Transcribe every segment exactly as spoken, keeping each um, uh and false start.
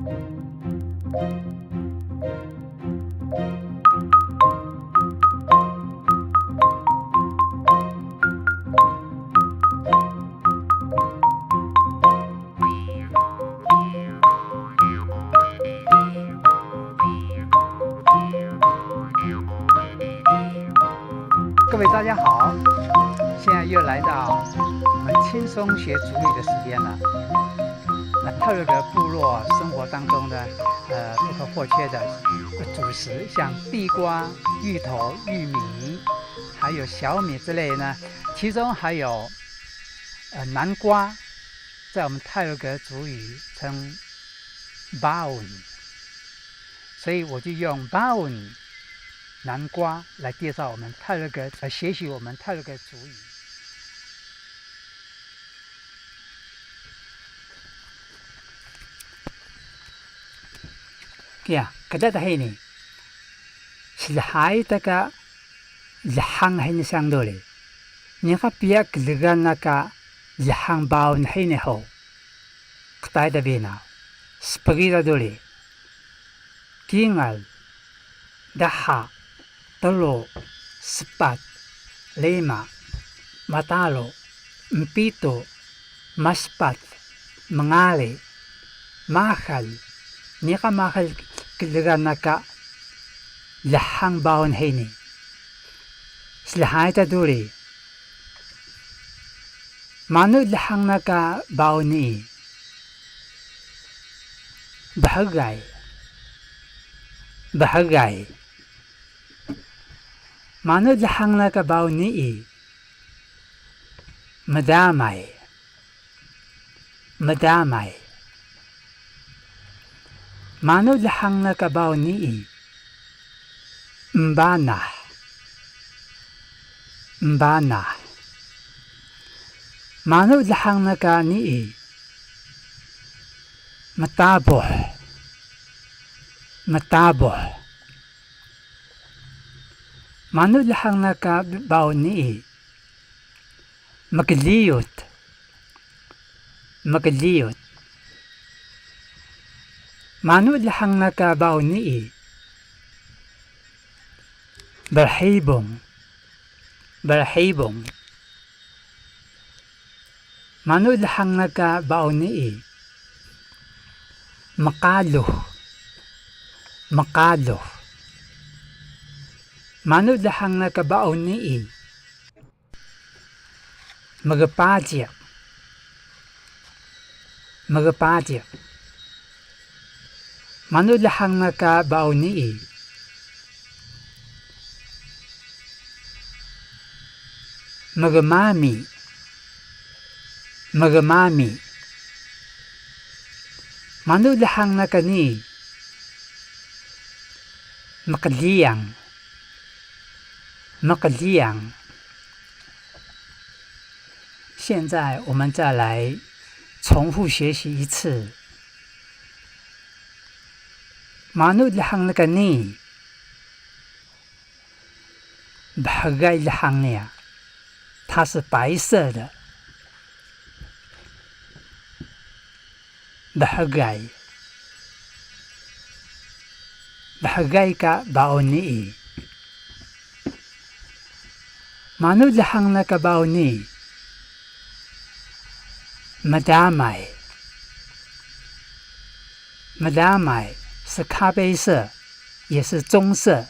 各位大家好，现在又来到我们轻松学族语的时间了。那太魯阁部落生活当中呢，呃，不可或缺的主食，像地瓜、芋头、玉米，还有小米之类呢，其中还有，呃，南瓜，在我们太鲁阁族语称 bawun，所以我就用 bawun 南瓜来介绍我们太鲁阁，来学习我们太鲁阁族语。Kiya, kdada hini. Slhayi ta ka lhang hini sayang duri. Niqan piya klgan na ka lhang bawun hini hug? Qtai ta bi na. Spgi ta duri. Kingal, dha, tru, spat, rima, mataru, empitu, maspat, mngari, maxal, niqan maxal klgan na ka lhang bawun hini. Slhayi ta duri. Manu lhang na ka bawun nii? Bhgay. Bhgay. Manu lhang na ka bawun nii? Mdamay. Mdamay. Manu lhang na ka bawun nii? Embanah. Embanah. Manu lhang na ka nii? Mtabuh. Mtabuh. Manu lhang na ka bawun nii? Mkliyut. Mkliyut. Manu lhang na ka bawun nii? Brhibung. Brhibung. Manu lhang na ka bawun nii? Mqalux. Mqalux. Manu lhang na ka bawun nii? Mgpajiq. Mgpajiq. Manu lhang na ka bawun nii? Mgmami. Mgmami. Manu lhang na ka nii? Mqliyang. Mqliyang. 现在我们再来重复学习一次。Manu lhang na ka nii? Bhgay lhang niya, 它是白色的。Bhgay. Bhgay ka bawun nii. Manu lhang na ka bawun nii? Mdamay. Mdamay, 是咖啡色，也是棕色。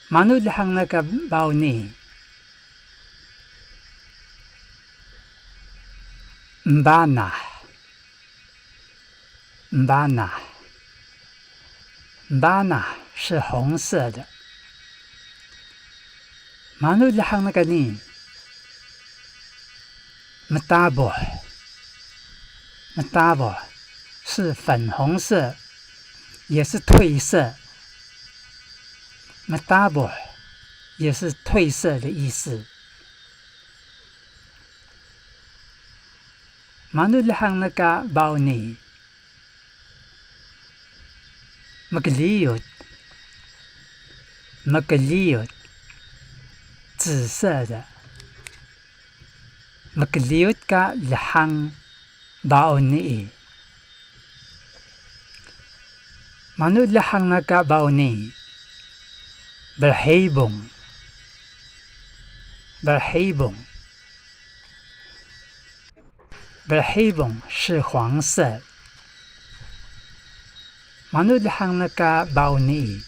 Manu lhang na ka bawun nii? Embanah. Embanah. Embanah 是红色的。Manu lhang na ka nii? Mtabuh. Mtabuh 是粉红色，也是褪色。Mtabuh 也是褪色的意思。Manu lhang na ka bawun nii? Mkliyut. Mkliyut. 紫色的。Mkliyut ka lhang baun nii. Manu lhang na ka baun nii? Brhibung. Brhibung. Brhibung 是黄色. Manu lhang na ka baun nii?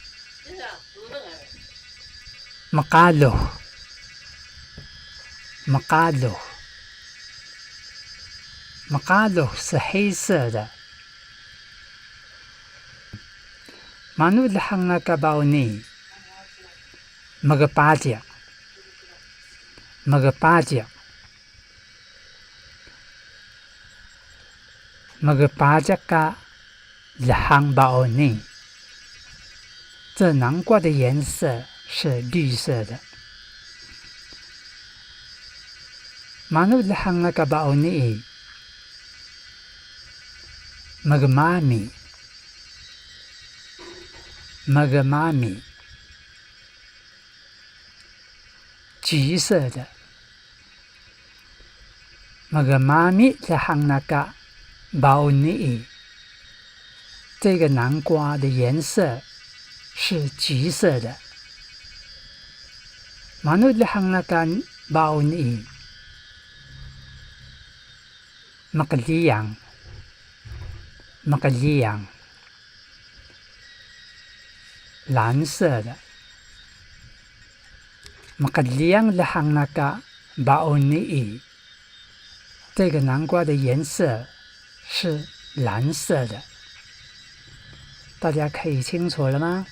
Mqalux. Mqalux. Mqalux 是黑色的. Manu lhang na ka baun nii? Mgpadiq. Mgpadiq. Mgpadiq ka lhang baun nii. 这南瓜的颜色是绿色的. Manu lhang na ka baun nii? Mgmami. Mgmami. 橘色的. Mgmami lhang na ka baun nii. 这个南瓜的颜色是橘色的. Manu lhang na ka baun nii? Mqliyang. Mqliyang. 蓝色的. Mqliyang lhang na ka baun nii. 这个南瓜的颜色是蓝色的。大家可以清楚了吗？